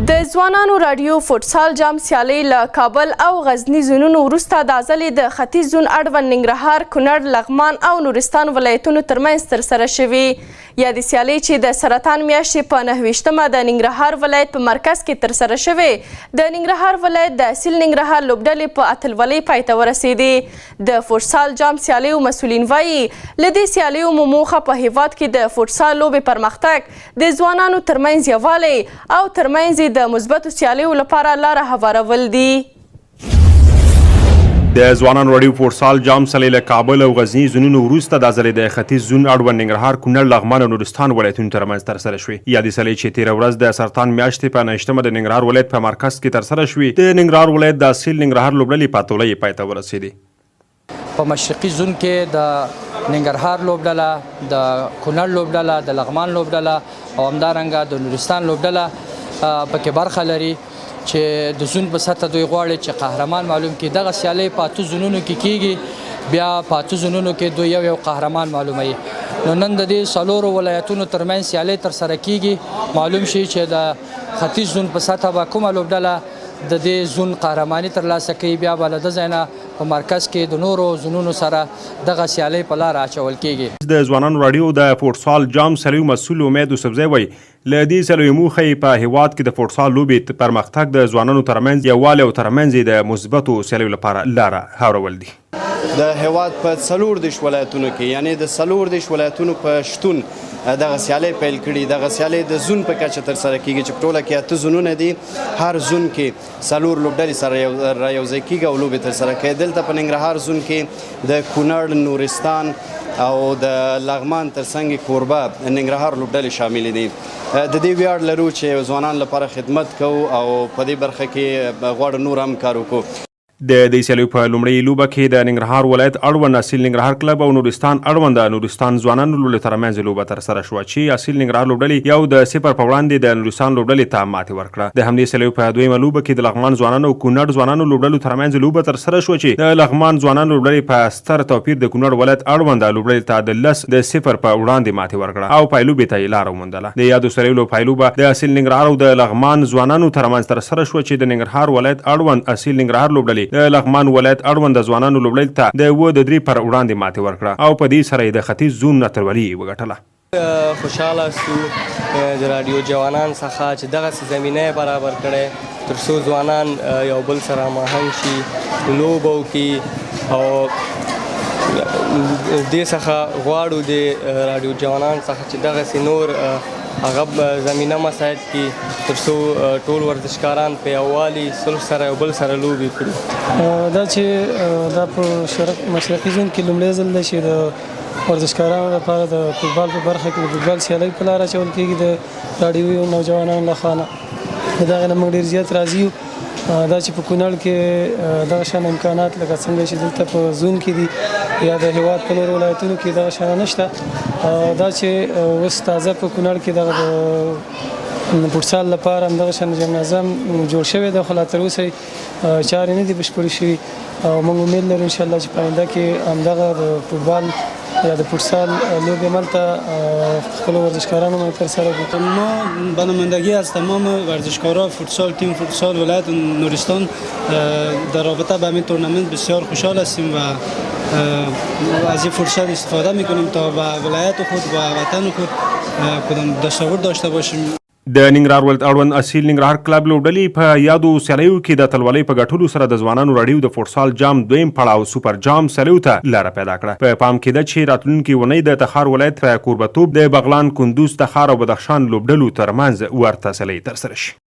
د ځوانانو راډیو فوټسال جام سیالۍ له کابل او غزني زونونو وروسته دا ځلې د ختیځ زون اړوند ننګرهار، کونړ، لغمان او نورستان ولایتونو ترمنځ ترسره شوې. یادې سیالۍ چې د سرطان میاشتې په 29 مه د ننګرهار ولایت په مرکز کې ترسره شوې، د ننګرهار ولایت د اصیل ننګرهار لوبډلې په اتلولۍ پای ته ورسېدې. د فوټسال جام سیالیو مسؤلین وايي، له دې سیالیو مو موخه په هېواد کې د فوټسال لوبې پرمختګ، د ځوانانو ترمنځ یووالی او ترمنځ یې د مثبتو سیالیو لپاره لاره هوارول دي. د ځوانانو راډیو فوټسال جام سیالۍ له کابل او غزني زونونو وروسته دا ځلې د ختیځ زون اړوند ننګرهار، کونړ، لغمان او نورستان ولایتونو ترمنځ ترسره شوې. یادې سیالۍ چې تېره ورځ د سرطان میاشتې په 29مه د ننګرهار ولایت په مرکز کې ترسره شوې، د ننګرهار ولایت د اصیل ننګرهار لوبډلې په اتلولۍ پای ته ورسېدې. په مشرقي زون کې د ننګرهار لوبډله، د کونړ لوبډله، د لغمان لوبډله او همدارنګه د نورستان لوبډله پکې برخه لري چې د زون په سطح دوی غواړي چې قهرمان معلوم کړي. دغه سیالۍ په 8 زونونو کې کیږي، بیا په 8 زونونو کې دوی یو یو قهرمان معلوموي. نو نن د دې څلورو ولایتونو ترمنځ سیالۍ ترسره کیږي، معلوم شي چې د ختیځ زون په سطح به کومه لوبډله د دې زون قهرماني ترلاسه کوي. بیا به له ده ځای نه په مرکز کې د نورو زونونو سره دغه سیالۍ په لاره اچول کېږي. د ځوانانو راډیو د فوټسال جام سیالیو مسؤل امید یوسفزی وايي، له دې سیالیو موخه یې په هېواد کې د فوټسال لوبې پرمختګ، د ځوانانو ترمنځ یووالی او ترمنځ یې د مثبتو سیالیو لپاره لاره هوارول دي. د هېواد په 34 ولایتونو کې، یعنې د 34 ولایتونو په شتون دغه سیالۍ پیل کړي. دغه سیالۍ د زون په کچه ترسره کېږي چې په ټوله کې 8 زونونه دي، هر زون کې څلور لوبډلې سره را یوځای کېږي او لوبې ترسره کوي. دلته په ننګرهار زون کې د کونړ، نورستان او د لغمان ترڅنګ کوربه ننګرهار لوبډلې شاملې دي. د دې ویاړ لرو چې ځوانان لپاره خدمت کوو او په دې برخه کې غواړو نور هم کار وکړو. د دې سیالیو په لومړۍ لوبه کې د ننګرهار ولایت اړوند اصیل ننګرهار کلب او نورستان اړوند نورستان ځوانانو لوبډلې ترمنځ لوبه ترسره شوه چې اصیل ننګرهار لوبډلې 1 د 0 په وړاندې د نورستان لوبډلې ته ماتې ورکړه. د همدې سیالیو په دویمه لوبه کې د لغمان ځوانانو او کونړ ځوانانو لوبډلو ترمنځ لوبه ترسره شوه چې د لغمان ځوانانو لوبډلې په ستر توپیر د کونړ ولایت اړوند لوبډلې ته د 10 د 0 په وړاندې ماتې ورکړه او پایلوبې ته یې لاره وموندله. د یادو سیالیو له پایلوبه د اصیل ننګرهار او د لغمان ځوانانو ترمنځ ترسره شوه چې د ننګرهار ولایت اړوند اصیل ننګرهار لوبډلې د لغمان ولایت اړوند ځوانانو لوبډلې ته د 7 د 3 پر وړاندې ماتې ورکړه او په دې سره یې د ختیځ زون اتلولي وګټله. خوشحاله سو د رادیو جوانان څخه چې دغسې زمینه یې برابر کړی تر څو ځوانان یو بل سره هماهنګ شي، لوبه وکړي، او دې څخه غواړو د رادیو جوانان څخه چې دغسې نور هغه زمینه مساعد کړي تر څو ټول ورزشکاران په یووالي صلح سره یو بل سره لوبې کړي. دا چې دا په مشرقي زون کې لومړی ځل دی چې د ورزشکارانو لپاره د فوټبال په برخه کې د فوټبال سیالۍ په لاره اچول کېږي د راډیوي نوجوانانو لخوا نه، د دغه نه موږ ډېر زیات راضي یو. دا چې په کونړ کې دغه شان امکانات لکه څنګه چې دلته په زون کې دي یا د هیواد په نورو ولایتونو کې دغه شان نشته. دا چې اوس تازه په کونړ کې دغه د فوټسال لپاره هم دغه شان جمنازم جوړ شوی دی، خو لا تر اوسه چارې نه دي بشپړې شوي، او موږ امید لرو ان شاء الله چې په آینده کې همدغه د فوټبال یا د فوټسال لوبې ملته خپل ورزشکارانو باندې ترسره کړو. ما به نمایندگی از تمام ورزشکارا فوتسال، تیم فوتسال ولایت نورستان در رابطه به همین تورنمنت بسیار خوشحال هستیم و از این فرصت استفاده میکنیم تا به ولایت خود و وطن خود کدام دستاورد داشته باشیم. د ننګرهار ولایت اړوند اصیل ننګرهار کلب لوبډلې په یادو سیالیو کې د اتلولۍ په ګټلو سره د ځوانانو راډیو د فوټسال جام دویم پړاو سوپر جام سیالیو ته لاره پیدا کړه. په پام کې ده چې راتلونکې اونۍ د تخار ولایت په کوربتوب د بغلان، کندوز، تخار او بدخشان لوبډلو ترمنځ ورته سیالۍ ترسره شي.